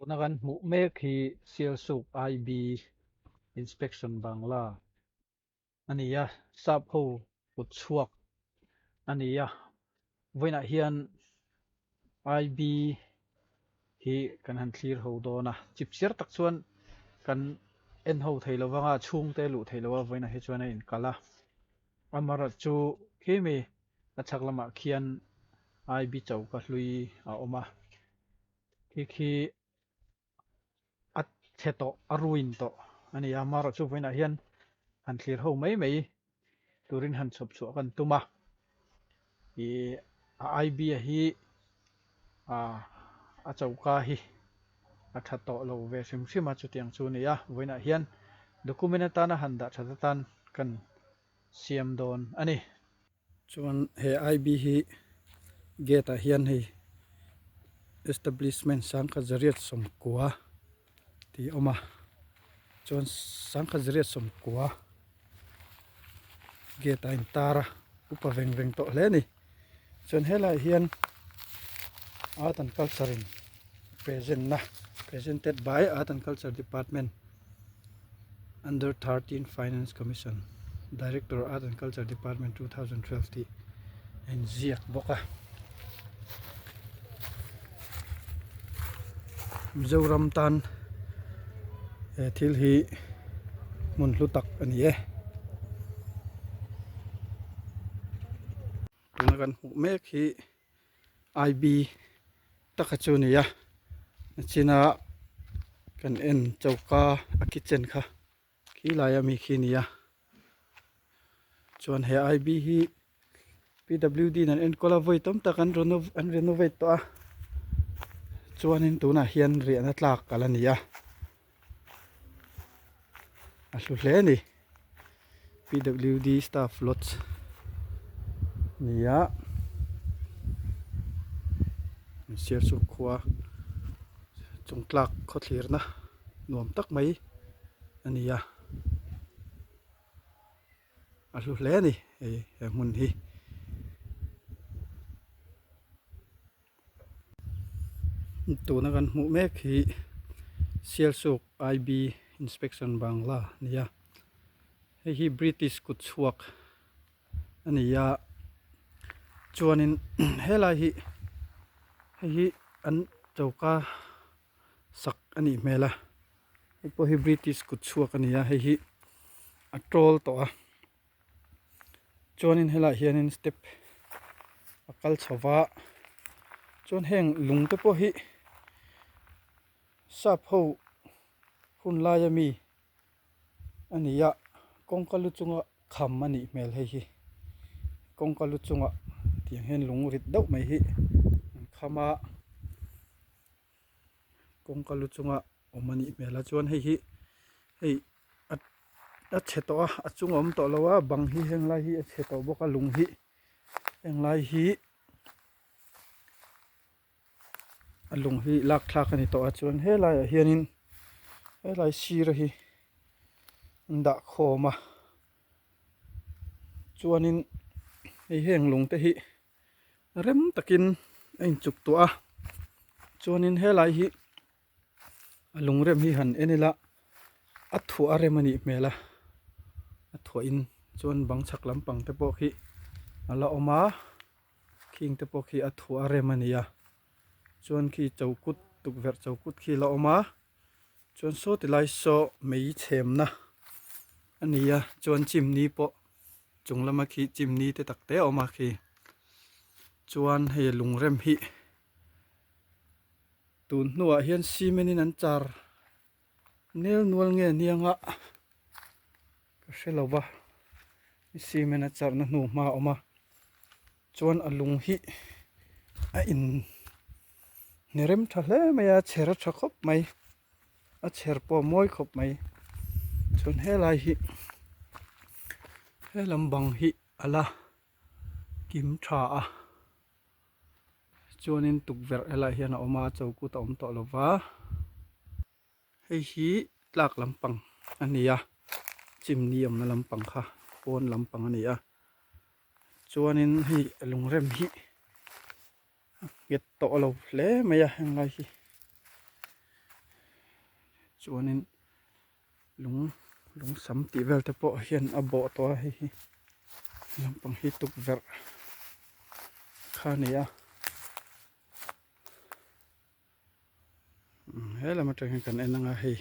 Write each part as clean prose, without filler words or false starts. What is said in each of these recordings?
Tuna kan hmuh mek hi Sialsuk IB Inspection Bangla a ni a, sap ho kut chhuak a ni a, vawiinah hian IB hi kan han thlir ho dawn a, chipchiar tak chuan kan en ho thei lo vang a, chhungte luh thei lo a vawiinah hi chuan a inkalh a, amaherawhchu khimi a chhak lamah khian IB choka hlui a awm a, khi khi a chhe tawh a ruin tawh a ni a amaherawhchu vawiinah hian han thlir ho mai mai turin han chhawp chhuah kan tum a ih a IB a hi ah a choka hi a tha tawh lo ve hrim hrim a chutiang chu a ni a vawiinah hian document atana han dah that atan kan siam dawn a ni. Chuan he IB hi gate ah hian hei establishment sangkhat zariat sawmkua tih a awm a chuan sangkhat zariat sawmkua gate ah a intar a upa veng veng tawh hle a ni chuan helaiah hian art and culture in present na presented by art and culture department. Under 13 Finance Commission Director Art and Culture Department 2012 tih a inziak bawk a. Mizoram tan he thil hi hmun hlu tak a ni e. Tuna kan hmuh mek hi IB taka chu a ni a nachina kan en choka a kitchen kha khi laia mi khi a ni a chuan he IB hi PWD in an enkawl a vawi tam tak an an renovate tawh a chuanin tunah hian riahna tlak a la ni a. A hlu hle a ni PWD staff lodge nia Sialsuk khua chung tlak khawthlirna nuam tak mai a ni a a hlu hle a ni hei he hmun hi. Tuna kan hmuh mek hi Sialsuk IB Inspection Bangla a ni a hei hi British kut chhuak a ni a chuanin helai hi hei hi an choka sak a nih hmel a hei pawh hi British kut chhuak a ni a hei hi a tawl tawh a. Chuanin helaiah hianin step a kal chho va chuan heng lung te pawh hi sap ho hun laia mi a ni a kawngka lu chunga kham a nih hmel hei hi kawngka lu chungah tiang hian lung rit deuh mai hi an kham a kawngka lu chunga awm a nih hmel a chuan hei hi hei. A chhe tawh a a chung a awm tawh lo a bang hi heng lai hi a chhe tawh bawk a lung hi heng lai hi a lung hi lak thlak a ni tawh a chuan helai ah hianin helai sir hi an dah khawm a chuanin hei heng lung te hi rem takin a inchuk tawh a chuanin helai hi. A lungrem hi han en ila a thuah a rem a nih hmel a a thuah in chuan bang chhak lampang te pawh khi a la awm a khing te pawh khi a thuah a rem a ni a chuan khi chokut tukverh chokut khi a la awm a chuan saw ti lai saw mei chhemna a ni a chuan chimni pawh chung lama khi chimni te tak te a awm a khi chuan hei lungrem hi. Tun hnuah hian cement in an char nel nual nge anianga ka hre lo va cement a charna hnu hma a awm a chuan a lung hi a in hne rem tha hle mai a chher a tha khawp mai a chher pawh a mawi khawp mai chuan helai hi helam bang hi a la kim tha a. Chuanin tukverh helaiah hian a awm a chokut a awm tawh lo va hei hi tlak lampang a ni a chimni awmna lampang kha pawn lampang a ni a chuanin hei lungrem hi a nghet tawh lo hle mai a henglai hi. Chuanin lung lung sam tih vel te pawh hian a bawh tawh a hei hi lampang hi tukverh kha a ni a. He lam atang hian kan en anga hei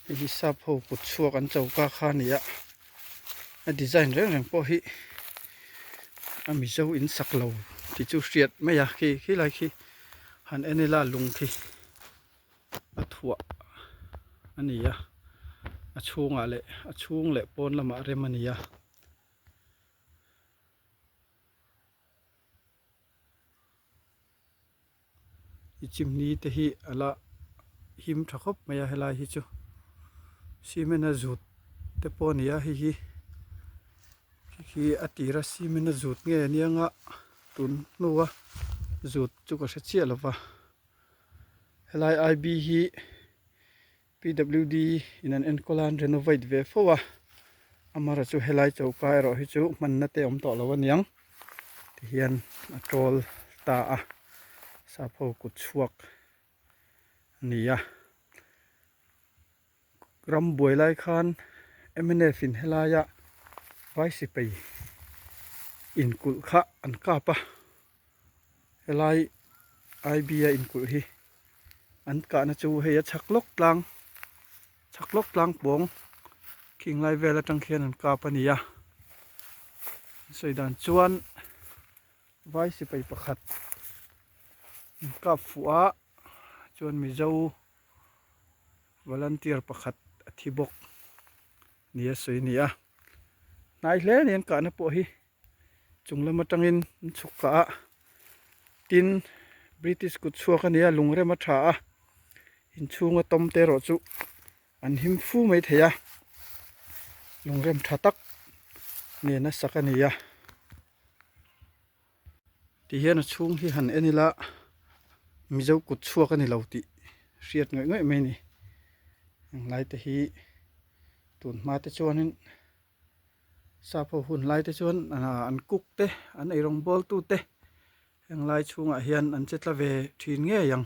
hei hi sap ho kut chhuak an choka kha a ni a a design reng reng pawh hi a mizo in sak lo tih chu hriat mai a khi khilai khi han en ila lung khi a thuah a ni a a chhungah leh a chhung leh pawn lamah rem a ni a. I chimni te hi a la him tha khawp mai a helai hi chu cement a zut te pawh a ni a hei hi hei hi a tira cement a zut nge ania nga tun hnua zut chu ka hre chiah lo va helai I_B hi P_W_D in an enkawl a an renovate ve fo a amaherawhchu chu helai choka erawh hi chu hmanna te awm tawh lo aniang tihian a tawl ta a sap ho kut chhuak a ni a ram buai lai khan M_N_F in helaia vai sipai inkulh kha an kap a helai I_B a inkulh hi. An kahna chu hei a chhak lawk tlang chhak lawk tlang pawng khing lai vel atang khian an kap a ni a sawi dan chuan vai sipai pakhat an kap fuh a chuan mizo volunteer pakhat a thi bawk ni a sawi a ni a hnai hle a ni an kahna pawh hi. Chung lam atangin an chhuk kah a tin British kut chhuak a nia lungrem a tha a inchhunga tawm te erawh chu an him fu mai thei a lungrem tha tak nena sak a ni a tihian a chhung hi han en ila Mizo kut chhuak a ni lo tih hriat ngawih ngawih mai a ni englai te hi tun hma te chuanin. Sap ho hun lai te chuan an cook te an eirawng bawl tu te heng lai chhungah hian an che tla ve thin ngei ang.